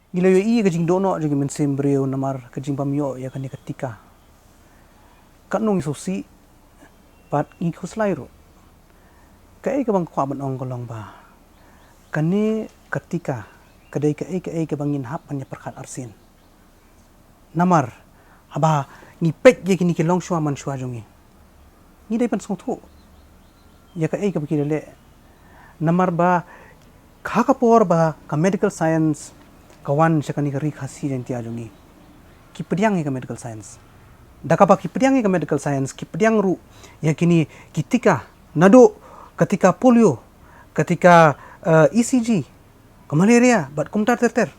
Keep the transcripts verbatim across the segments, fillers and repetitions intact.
Ngi la ïohi ïa ka jingduh noh jong ki mynsiem briew namar ka jingbym ïoh ïa kane ka tika. Katno ngi sngewsih bad ngi khuslai ruh. Kaei kaba nga kwah ban ong ka long ba kane ka tika ka dei kaei kaei kaba ngin hap ban ïa pyrkhat arsien. Namar haba ngi peit ïa kine ki longshuwa manshuwa jong ngi, ngi dei ban sngewthuh ïa kaei kaba ki la leh. Namar ba ha ka por ba ka medical science ka wan sha kane ka ri Khasi Jaiñtia jong ngi, ki pdiang ïa ka medical science. Da kaba ki pdiang ïa ka medical science, ki pdiang ruh ïa kine ki tika, naduh ka tika polio, ka tika, eh, E C G, ka malaria bad kumta ter ter.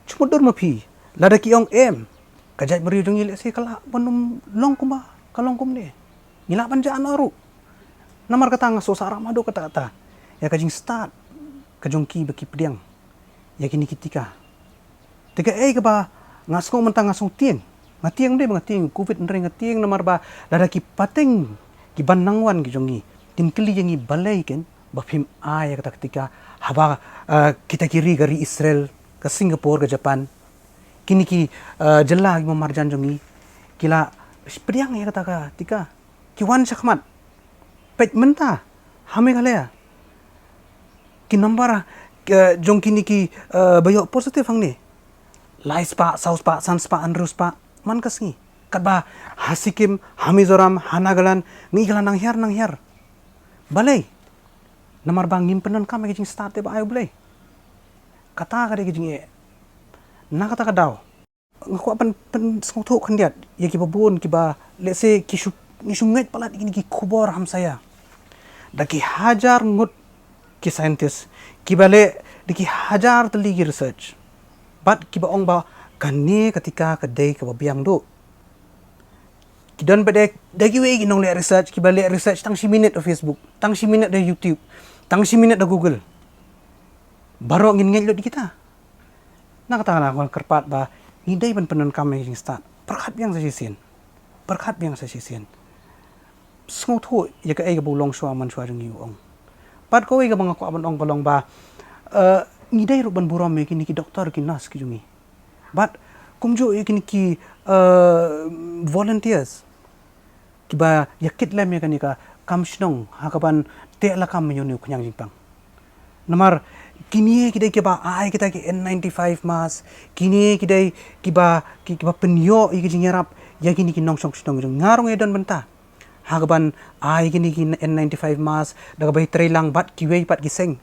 Shu mutdur ma phi, lada ki ong em, ka jaitbynriew jong ngi lehse ka lah ban ym long kumba ka long kumne. Ngi lah ban jah noh ruh. Namar kata nga sngewsarong haduh katta katta ïa ka jingstad ka jong ki ba ki pdiang ïa kine ki tika. Te kaei kaba nga sngew mynta, nga sngew tieng. Nga tieng, ym dei ba nga tieng covid, hynrei nga tieng namar ba lada ki pateng ki ban nang wan ki jong ngi, kin kylli ïa ngi balei ken ba phim ai ïa kata ka tika, haba, eh, kita ki ri, ka ri Israel, ka Singapore, ka Japan, kine ki, eh, jylla ki marjan jong ngi, ki la pdiang ïa kata ka tika, ki wan shakhmat. Peit mynta ha Meghalaya, ki number, eh, jong kine ki, eh, ba ïoh positive hangne, lai spah, saw spah, san spah, hynriew spah man ka sngi. Katba ha Sikkim, ha Mizoram, ha Nagaland, ngi ka la nang hiar nang hiar. Balei? Namar ba ngim pyndonkam ïa ka jingstad te ba ai U Blei. Kata ka dei ka jingeh. Na kata ka daw nga kwah pyn, pynsngewthuh khyndiat ïa kiba bun kiba lehse ki shu, ngi shu ngeit palat ïa kine ki khubor hamsaïa. Da ki hajar ngut ki scientist kiba leh da ki hajar tylli ki research, bad kiba ong ba kane ka tika ka dei kaba biang duh. Ki don pat de, de kiwei ki nongleh research kiba leh research tang shi minit ha Facebook, tang shi minit ha YouTube, tang shi minit ha Google. Baroh ngin ngeit lut ïa kita. Na kata nga kyrpad ba ngi dei ban pyndonkam ïa ka jingstad. Pyrkhat biang sa shisien. Pyrkhat biang sa shisien. Sngewthuh ïa kaei kaba u longshuwa manshuwa jong ngi u ong. Bad kawei kaba nga kwah ban ong ka long ba, eh, ngi dei ruh ban burom ïa kine ki doktor, ki nurse ki jong ngi. Bad kumjuh ïa kine ki, eh, volunteers kiba ïa kit lem ïa kane ka kam shnong ha kaban teh lakam ïa une u khñiang jingpang. Namar kine ki dei kiba ai kita ki N ninety-five mask, kine ki dei kiba, ki, kiba pynïoh ïa ki jingïarap ïa kine ki nongshong shnong jong ngi. Nga ruh nga don bynta ha kaban ai kine ki N ninety-five mask da kaba ïatreilang bad kiwei pat ki seng.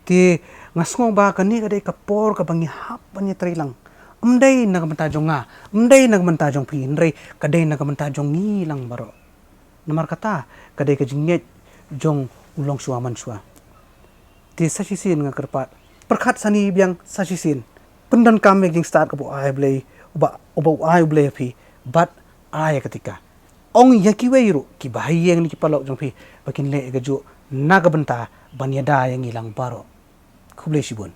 Te nga sngew ba kane ka dei ka por kaba ngi hap ban ïatreilang. Ym dei na ka bynta jong nga, ym dei na ka bynta jong phi, hynrei ka dei na ka bynta jong ngi lang baroh. Namar kata ka dei ka jingngeit jong u longshuwa manshuwa. Te sa shisien nga kyrpad, pyrkhat sani biang sa shisien. Pyndonkam ïa ka jingstad kaba u ai U Blei, uba, uba u ai U Blei ha phi, bad ai ïa ka tika. Ong ïa kiwei ruh kiba ha ïing ne ki paralok jong phi ba kin leh ïa kajuh na ka bynta ban ïada ïa ngi lang baroh. Khublei shibun.